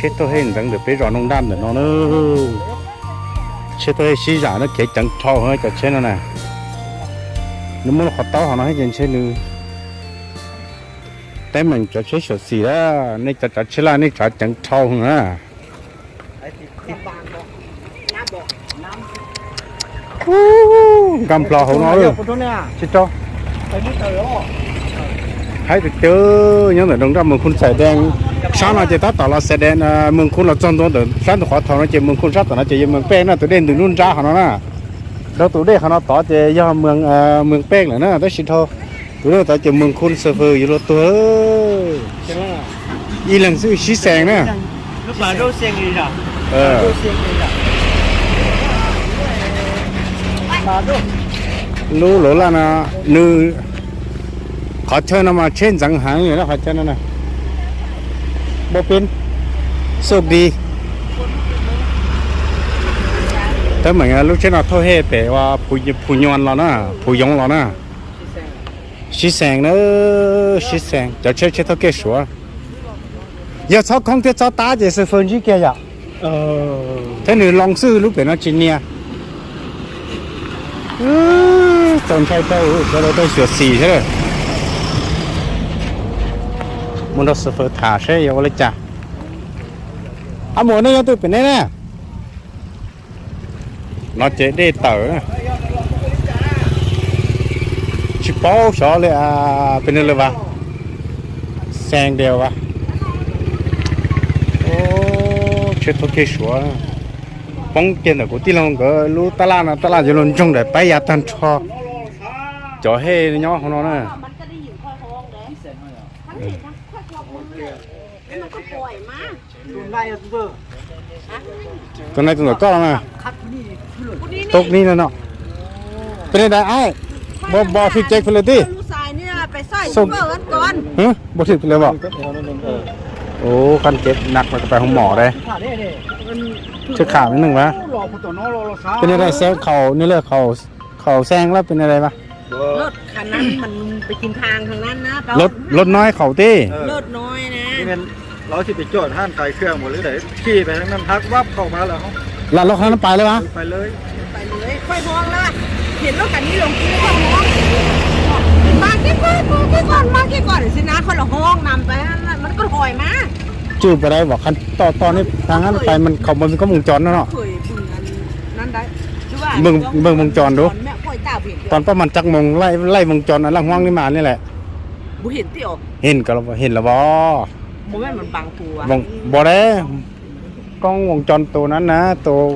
Tsheb thauj hej ntxeev ntawm peb zos Noog Daj ntawm no na. Tsheb thauj hej sib zam no kev ceev dhau cov tsheb no na. Nws muaj lub qhov taub hauv no thiab ces ntshe nws teeb meem cov tsheb xyuam xim lawm, nej cov tsav tsheb laj nej tsav ceev dhau na. Nkag nplo hauv no. Tsis rau. Haib tiag tiag, nyob ntawm Noog Daj Moos Khun Xais Dees. Sab no ces tab tom los Xais Dees, Moos Khun los txog ntua ntawm sab ntug qhov thaum no ces Moos Khun sab tom no ces yog Moos Pej na, tus dej ntws nruab nrab qhov no na. Dhau tus dej qhov no tod ces yog Moos Pej lawm na, tab sis dhau tus dej tod ces Moos Khun xwb fwj yuav luag tuag. Ib leeg xwb sib xees na. Lub luv laj no, nws, qhov chaw no mas tsheb ntxeev heev, qhov chaw no na. Npau peb, xoj di. Teeb meem lub tsheb no thauj hej pem ua Phu Nyuas los na, Phu Yoov los na. Sib xees na, sib xees cov tsheb, tsheb thauj kej Suav. Yog txhob khoob thiab txhob tab ces xwb fwj ntsib kiag yom. Thiab nws loo xwb, lub pem no tsis nias. Txaus ntshai rau sawv daws tau xyuam xim thiab. Mus nrog xwb fwj tham seb yuav ua li cas. Ab, mus nej nyob twg pem nej na? No ces dej tawm na. Tsis paub xyov li, peb nws lawm vas, xees dias vas. Tsheb thauj kej Suav poob kiag ntawm kuv tij laug nkawd lub tab laj no, tab laj yuav luag ntsoog daim paib ya tag nrho. Cov hej nyob hauv no na. Tus nai tus ntawm koj no na. Tub ni no no. Peb li dais aib, npau npau sib ceg pes lawm tij. Xauj, npau sib pes lawm as. Ua qhov kev nag los pais hu mom dais. Tsheb kham neeg mas. Peb li dais xees khaum, nws li khaum xees lawm peb li dais mas. Lub no khaum tij. Lam lub qhov no pais lawm as. Tswj pais dais vom qhov toj toj neb tag pais mas khaum mas koj mus cov no no. Npawg mus cov nrud. Tos pab mas tsa mus laij mus cov no laj huab li mas li lawm. Hin los vos. Npog dais, koob mus cov tus na na tus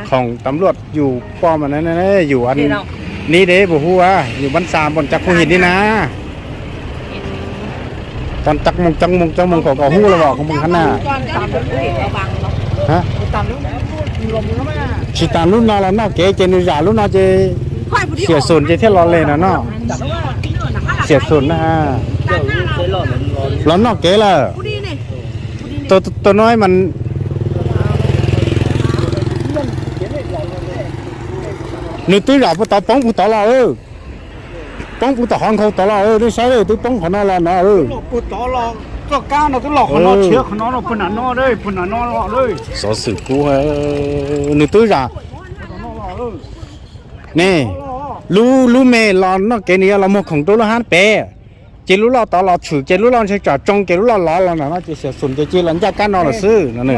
khoom tam luaj yus poj mas na yus nib deb puas hu yus npab xa npog tsa kuj hin li na. Tos tsa mus cov mus cov mus kom kom hu los vos kom mus hab na. Tsis tas lub no los noj kev ces nws zam lub no ces xiam xum ces thiaj los li no no. Xiam xum na. Los noj kev lawm. Tus no mas nws twb zam puag tod poob puag tod los. Poob puag tom qhov nkhaus tod los, nej saib twb poob qhov no los no. Xov xwm kub, nws twb zam. Ne, lub, lub me los noj kev nws yuav los muag khoom rau lub hab pem. Ces lub loj tod los tshwm ces lub loj ntshe tsam tsoo ces lub loj lov los na no ces xiam xum ces cia los ncaj kab no los xwb no.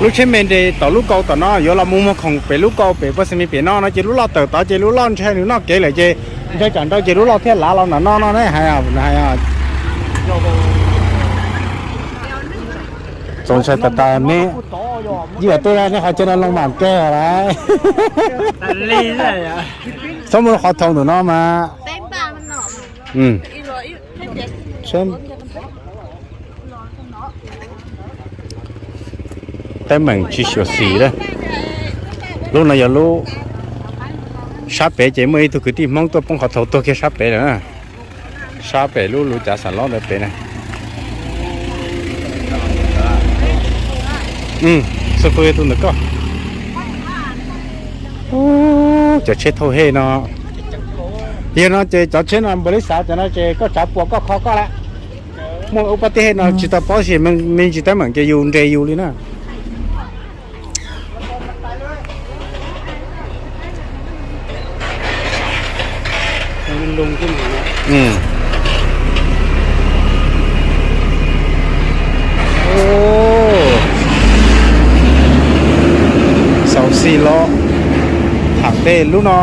Lub tsheb me nres tom lub kaus tom no yuav los mus muag khoom pem lub kaus pem puag xi mi pem no no ces lub loj tawm tod ces lub loj ntshe nws noj kev lawm ces ntshe tsam nrau ces lub loj thiaj lav los na no no ne hais. Txaus ntshai tas tas ne. Yij tuaj nej qhov chaw no loo mam kawg lawm. Txhob mus qhov thau ntawm no mas. Teeb meem tsis xyuam xim lawm. Lub no yog lub sab pem ces muaj ib tug kwv tij Hmoob tuaj poob qhov thau tuag kiag sab pem lawm na. Sab pem lub lub cav xam lob ntawd pem na. Xu fw tus ntawm koj. Cov tsheb thauj hej no. Yog no ces cov tsheb no npawg li xav cov no ces koj tsav puas koj kho koj lawm. Muaj ub pab teb no tsis tau paub xyov me ntsis teeb meem ces yus nres yus li na. Xauv xis los tham tej lub no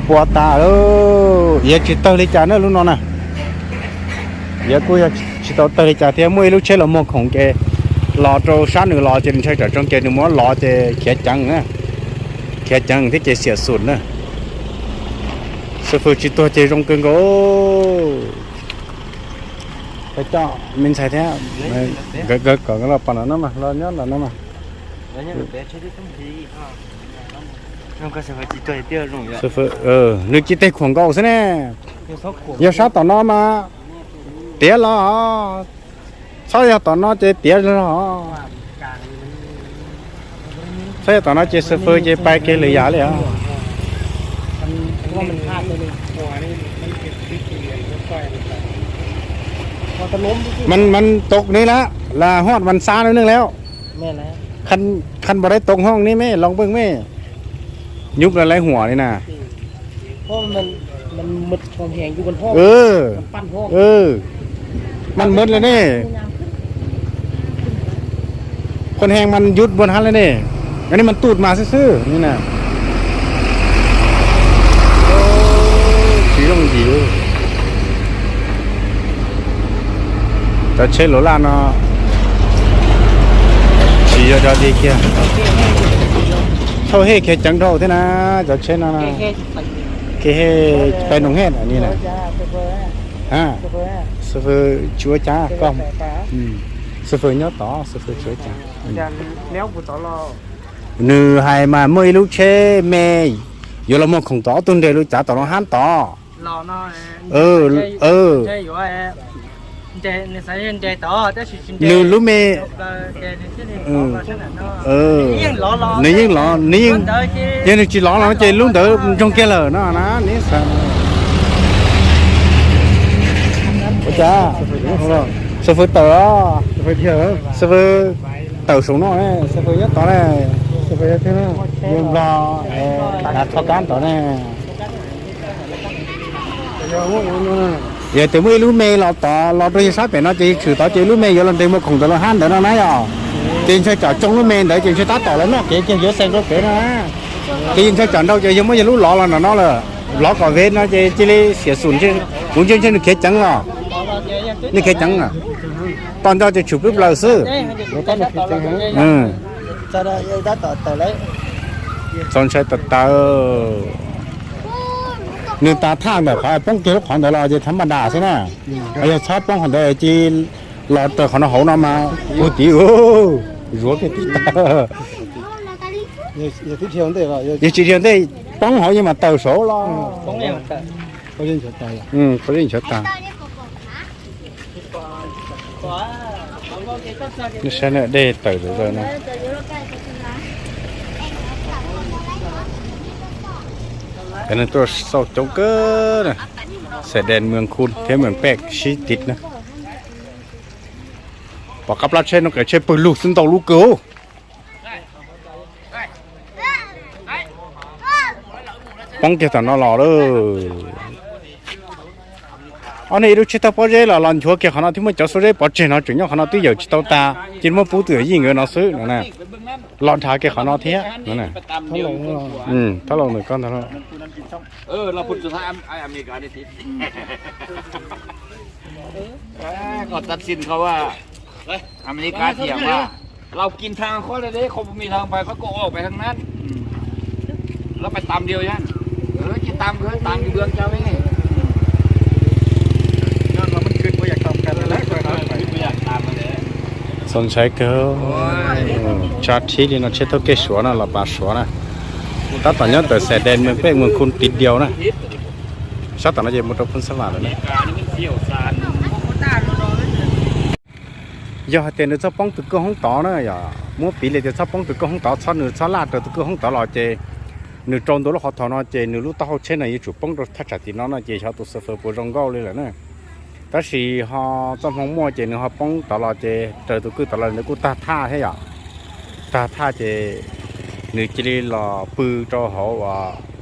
puas tas lawm, yog tsis tawg li cas na lub no na. Yog kuj yog tsis tau tawg li cas thiab, muaj ib lub tsheb los muag khoom ces los rau sab nws los ces nws ntshai tsam tsoo ces nws muab los ces khiav ceev na, khiav ceev thiab ces xiam xum na. Xib fwb tsis tuag ces zoo kawg nkaus. Coj me ntxhais thiab nkawd kom los pom no mas los nyob ntawm no mas. Nws ci teg khuam nkaus xwb ne. Yog sab tom no mas tiav los, txhob yog tom no ces tiav los. Txhob yog tom no ces xib fwb ces pais kiag lwm yam li os. Mas, mas tau ne lawm, las hoj mas xa nws neeg lawm. Khanh npau dai tau hoj ne me, los npej me, nyub la lais huam li na. Mas maj li ne. Qhov heev mas yub npua hab li ne. Yog ne mas tub mas xwb xwb ne. Tsis zoo yim. Cov tsheb luv laj no tsis yog cov li kiag. Thauj hej khiav ceev dhau thiab na, cov tsheb no. Kev hej pais noog hej ni na. Xib fwb tsis ua cas koj. Xib fwb nyob tod, xib fwb tsis ua cas. Nws hais mas muaj ib lub tsheb me yuav los muag khoom tod, ob tug nres lub cav tom no hab tod. Nws lub me, nws yeej los, nws yeej, yog nws tsis los los no ces lub ntawd ntsoog kiag lawm no na. Ua cas xib fwb tawm, xib fwb tawm saum no, xib fwb nyob tod ne. Yog Nplog, tav thov kab tod ne. Yog tias muaj ib lub me los tod los rau yawg sab pem no ces yawg tshwm tod ces lub me yuav los nres muag khoom ntawd los hab ntawd no na yog. Ces ntshai tsam tsoo lub me ntawd ces ntshai tab tom los noj kev kiag yuav xees rau kev no na. Ces yawg ntshai tsam nrau ces yog muab yawg lub lov los nram no lawm, lov kom vev no ces cia li xiam xum, kuv ntsia ntshe nws khiav ceev los. Nej khiav ceev, toj nco ces tshwm plwb plaws xwb. Txaus ntshai tawv tawv. Nws tas thaj ntawm qhov poob kiag lub qhov ntawd los ces thav mas das xwb na. Yog txhob poob qhov ntawd cia li los raws qhov no hauv no mas puag tid, zuav kiag tib tag. Yog tsis dhia ntej poob hauv yeej mas tawm saud los. Qhov zeb nchuav tas. Nej saib na, dej tawm tawm na. Cov neeg tuaj xauj coob kawg na. Xaim Des, Mws Khun thiab Mws Pej sib tiv na. Pom qab plab tsheb no qev tsheb pawg lug xwb ntau lub kawg. Poob kiag tom no los lawm. Ob niag ib lub tsheb thauj pob zeb los los nchuav kiag qhov no thiab muaj cov xuab zeb pov tseg no tseem nyob qhov no twb yawm tsis tau tas, cia li muab pub twm yij nkawd no xwb no na. Los dhia kiag qhov no thiab no na. Thab laus ntawm koj ntag lauj. เขาตัดสินเขาว่า อเมริกาเถียงว่า เรากินทางเขาเลยเด้ เขาบ่มีทางไป เขาก็ออกไปทางนั้น แล้วไปตามเดียวอย่างนั้น เออ จะตามเขา ตามอยู่เมืองเจ้าไว้ไง ย้อนว่ามันคิดบ่อยากตามกันนั่นแหละ คิดบ่อยากตามมันแหละ Txaus ntshai kawg. Tsab thib li no tsheb thauj kej Suav na los pas Suav na. Tab tom nyob ntawm Xais Des, Mws Pej, Mws Khun tiv diau na. Sab tom no ces mus rau Phoo Xab Vam lawm na. Yog hais tias nws txhob poob tus kwj hoob tod na yom, muab piv li tias txhob poob tus kwj hoob tod, txhob nws txhob laj raws tus kwj hoob tod los ces Nws rau ntua lub qhov thom no ces nws lub taub hau tsheb no yuav tsum poob rau thaj tsam tim no no ces xyov tus xov fwv puas zoo nkauj li lawm na. Tab sis ho txoj hmoo muaj ces nws ho poob tod los ces raws tus kwj tod los nws kuj tag thaj thiab yom. Tag thaj ces nws cia li los pw rau hauv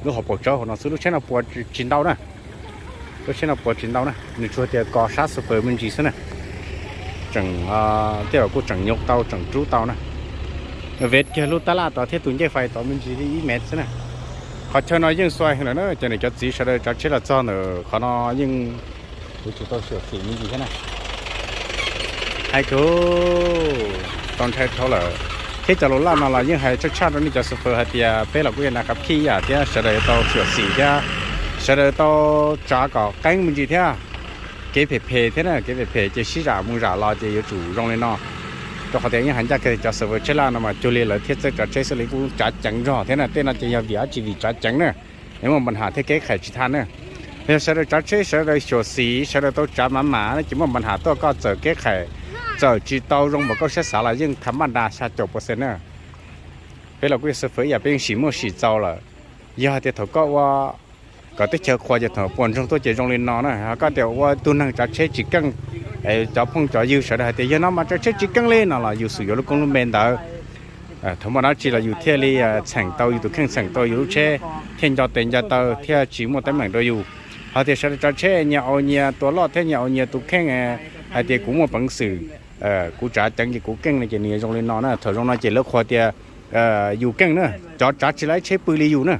lub hauv paus tsawb hauv no xwb, lub tsheb no puas tsis ntau na. Lub tsheb no puas tsis ntau na, nws tsuas tias kos sab xov fwv me ntsis xwb na. Tseem, tej zaum kuj tseem nyuj tau tseem rub tau na. Nws ve kiag lub tab laj tod thiab tus ncej fais tod me ntsis li ib mev xwb na. Qhov chaw no yeej xuav heev lawm na, ces nws cov txiv sawv daws tsav tsheb los txog ntawm qhov no yeej yuav tsum tau xyuam xim me ntsis thiab na. Hais kuv tau ntshai dhau lawm, thiab cov laus laj no los yeej hais tshaj tshaj rau nej cov xov fwv hais tias peb los kuj yog nas khav phij yam thiab sawv daws yuav tau xyuam xim thiab sawv daws tau tsav kom qeeb me ntsis thiab. Kev phem phem thiab na, kev phem phem ces sib zam mus zam los ces yuav tsum zoo li no. Rau qhov tias yeej hais ncaj kiag cov xov fwv tsheb laj no mas cuag li lawv thiaj txawj tsav tsheb xwb li kuj tsav ceev zog thiab na, tej no ces yog vim dab tsi vim tsav ceev na. Nws muaj npa nham thiab kev qhais tsis thaj na. Yog sawv daws tsav tsheb sawv daws xyuam xim sawv daws tau tsav mam mam no ces muaj npa nham tuaj koj txawm kev qhais txawm tsis tau zoo npaum koj siab xav los yeej tham maj das xya caum pawv xees na. Peb los kuj yog xov fwv ib yam peb yeej sim muaj sim txaus lawm. Yog hais tias thaum koj ua kom teb chaws qhuas ces thaum puas ntsoog tuaj ces zoo li no na, ho koj tias ua tug neeg tsav tsheb tsis keej, cov phooj cov ywg sawv daws hais tias yog no mas tsav tsheb tsis keej li no los yus xum yuav lub koob lub npe ntawd. Thaum muaj dab tsi los yus thiaj li txheem tau yus tus kheej, txheem tau yus lub tsheb, thiaj nco tes nco taw thiaj tsis muaj teeb meem rau yus. Ho tias sawv daws tsav tsheb nyias au nyias tua loj thiab nyias au nyias tus kheej hais tias kuv muaj peev xwm, kuv tsav ceev ces kuv keej no ces nws zoo li no na. Thaum zoo no ces lawv qhuas tias yus keej na, cov tsav tsis tau tsheb pw li yus na.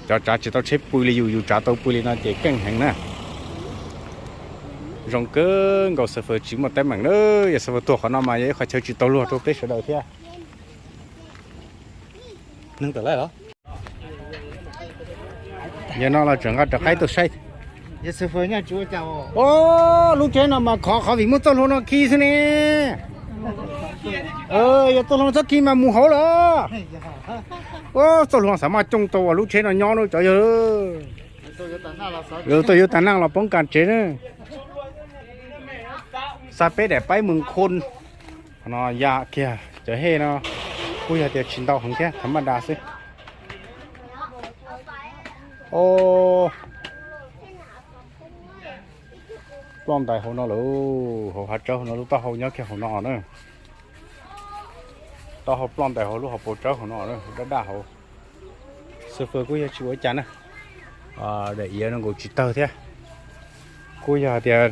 Cov tsav tsis tau tsheb pw li yus, yus tsav tau pw li no ces keej heev na. Zoo kawg nkaus, xov fwv tsis muaj teeb meem na. Yog xov fwv tuag qhov no mas yog ib qhov chaw tsis tau luag rau peb sawv daws thiab. Neeg tawm lawm los? Yog no los tseem nqa rov qab tuaj saib. Lub tsheb no mas khov qhov vim muaj txoj hlua no khi xwb ne. Yog txoj hlua no txhob khi mas mus hauv lawm. Txoj hlua xav maj cooj tau uas lub tsheb no nyob lawm cov yawg. Tuaj yuav tag naj los poob kas tsev na. Xa peb daim paib Moos Khun. Qhov no yam kiag cov hej no kuj yog tias tsis ntau heev thiab, tham maj das xwb. Ploj ntais hauv no lawm, hauv hav tsawb hauv no, lub taub hau nyob kiag hauv no na. Taub hau ploj ntais hauv lub hauv paus tsawb hauv no, daj daj hauv. Xov fwv kuj yog tsis ua cas na. Daim iav no nkaus tsis tawg thiab. Kuj yog tias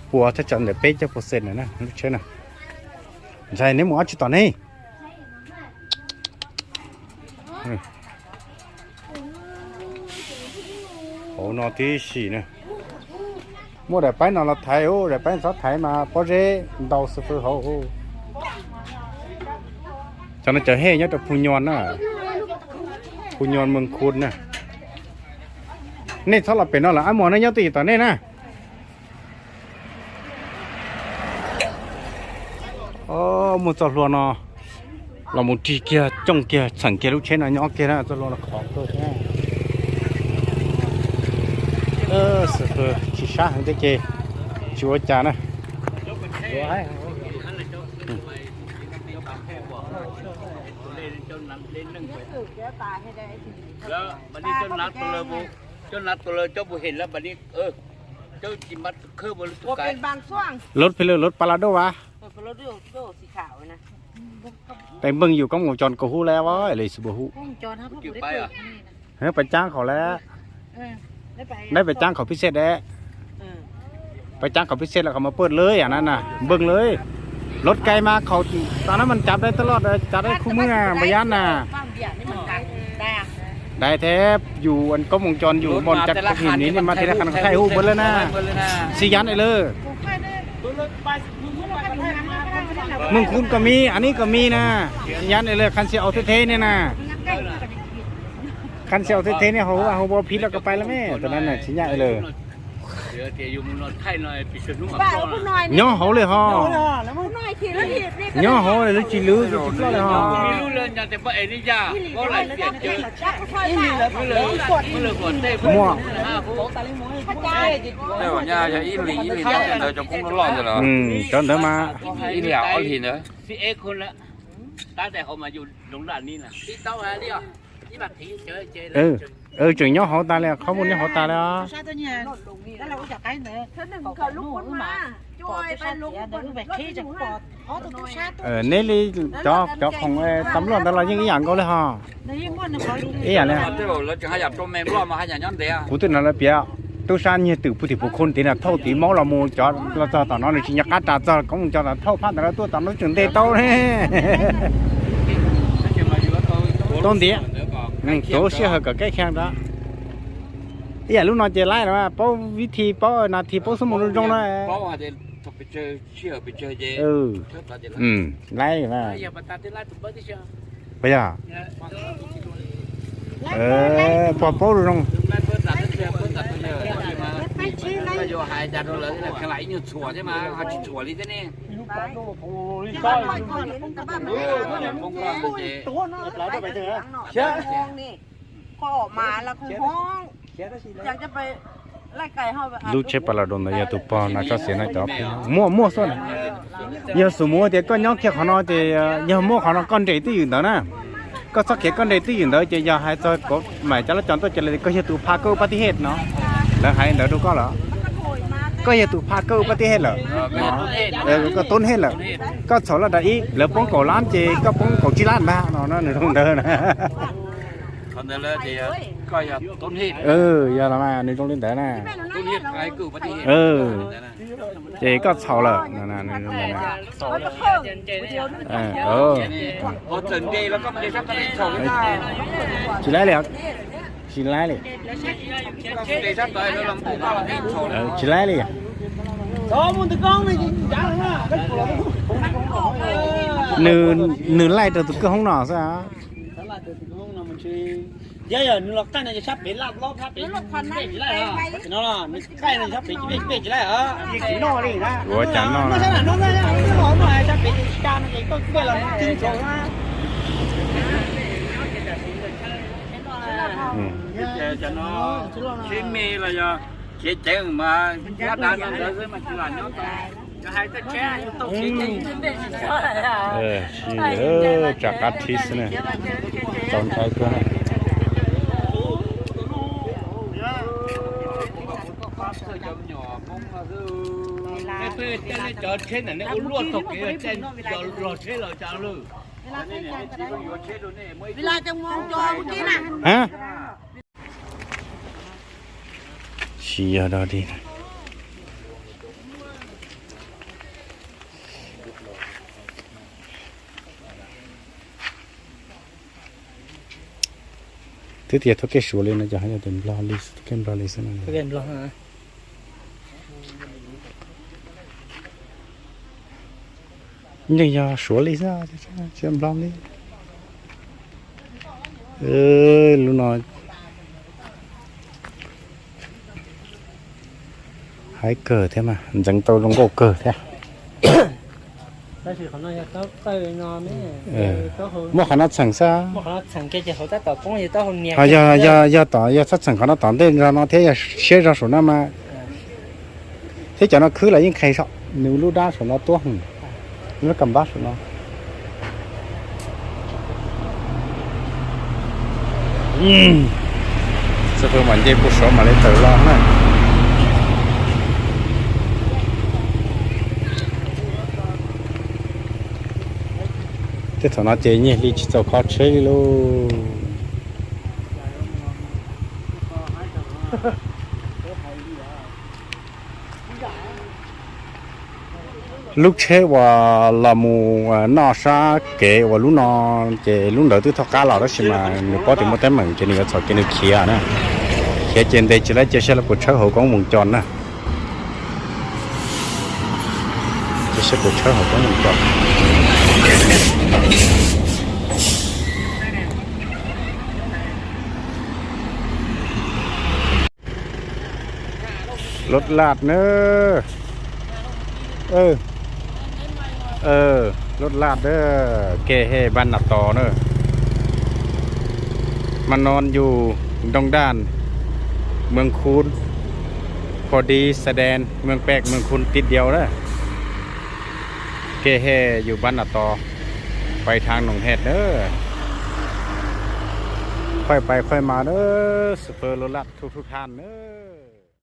puas thaj tsam ntawm peb caug percent na lub tsheb na. Ntxhais neb mus ob tsi tom ne. Hauv no tib si na. Muaj daim paib no los thaiv, daim paib txhob thaiv mas pob zeb ntau xov fwv hauv. Cov no cov hej nyob rau Phu Nyoos na. Phu Nyoos Moos Khun na. Nej txhob los pem no lawm, ab muag no nyob twj ywm tom nej na. Muaj txoj hlua no los mus rig kiag cooj kiag txheem kiag lub tsheb no nyob kiag na, txoj hlua no khov kawg thiab. Xov fwv tsis sab heev thiab ces tsis ua cas na. Lub phi lwj lub pa la duj vas. Tes npeej yus koob moos cos kuv hu le vas li xwb puas hu. Pab caab khaum le, neb pab caab khaum phij xej de, pab caab khaum phij xej lawm khaum mas pawj lawm yam na na, npeej lawm. Lub kais mas khaum tas na mas cav dai taj loj, cav dai khu mwj na, npa yab na. Dai thiab yus koob moos cos yus npog cav khaum him ni mas thiaj li qha thaij hu npawg lawm na. Xi yab ne lawm. Mws Khun kom mi, a neb kom mi na. Xi yab ne lawm, qha xi au theb theb ne na. Qha xi au theb theb ne, hauv ua hauv ua phiv los kom pais lawm me, tus no na tsis nyam lawm. Nyob hauv li ho. Nyob hauv li lub tsis lwb tsis ploj li ho. Muaj. Cov ntawd mas. Tseem nyob hauv tas li, qhov muaj nyob hauv tas li os. Neb li cov khoom tam luaj ntawd los yeej ib yam nkaus li ho. Ib yam li kuv twb hnov lawv piav tub sab nyiag twm puv tim puv khu tid na, thauj tiv maub los mus cov los txog tom no nws tsis nco qab ras txog koob mus cov thauj phab ntawd lawv tuaj tom no tseem nte tau. Tau ntiav, txhua sij hawm kom kev khiav ntawd. Ib yam lub no ces laib los paub vib thi paub nas thi paub xub mus zoo zoo na. Laib, puas yog? Pog paub zoo. Lub tsheb pas los rau ntawd yog tus pog na tso xiav no cov muaj muaj xwb na. Yog xus muab tias koj nyob kiag qhov no ces yog muab qhov no koj nres twj ywm ntawd na, koj txhob khiav koj nres twj ywm ntawd ces yog hais txog kuv mam cov lab cov tuaj ces koj yog tus pha koj pab tib hej no. Lawv hais ntawd rau koj los, koj yog tus pha koj pab tib hej lawm, koj toob hej lawm, koj txhaum laj das ib lawv poob kaum lab ces koj poob kaum tsib lab ntag no nws zoo ntawd na. Yog los mas nws zoo li ntawd na. Ces koj txhaum lawm. Tsis laib li, tsis laib li. Tsis laib li. Nws laij rau tus kwj hoob no xwb. Yog nws los qaij no ces sab pem laj lob sab pem pej tsis laij, nws qaij no sab pem pej tsis laij. Ua cas no, sab pem tsis laij no ces koj pej los tib tshua. Sib me los yog khiav ceev mas lab dav no ntawd xwb mas tsis lam nyob tau. Tsis, tsam qab thib xwb na, txaus ntshai kawg na. Cov tsheb ntawm nej ua luaj txog kev los tsheb los cas lawm. Tsis yog dog dig. Twb tias thauj kev Suav li no ces yog tias Nplog li, thauj kev Nplog li xwb no. Yeej yog Suav li xwb, tsis Nplog li. Lub no haib kawg thiab mas ntxeev tau zoo nkauj kawg thiab. Muab qhov no txheem xwb. Yog, yog tom, yog txhob txheem qhov no tom ntej zog no thiab yog siab zog saum no mas, thiab cov no khwb los yeej qhis saum nws lub dab saum no tuab hwv, lub kam npab saum no. Xib fwb mam nce puag saud mam li tawm los na. Tej thaum no ces nyiag hli tsis txaus kho tsheb li lauj. Lub tsheb uas los mus noj sab kev uas lub no, ces lub ntawd twb thoj qab los tab sis mas nws paub tias muaj teeb meem ces nws yuav txhom kev nws khiav na. Khiav ces ntes tsis laib, cia saib lawv puas tshawb hauv koob moo cos na. Cia saib puas tshawb hauv koob moo cos. Lub laj na. Lub laj na, Kej Hej Npab Nas Tos na. Mas no yus Nroog Daj, Mees Khun, pho di sa den Mees Pej, Mees Khun tid diau na. Kej Hej yus Npab Nas Tos, pais thaav Noom Hej na. ค่อยไปค่อยมาเด้อ super รถลักทุกทุกท่านเด้อ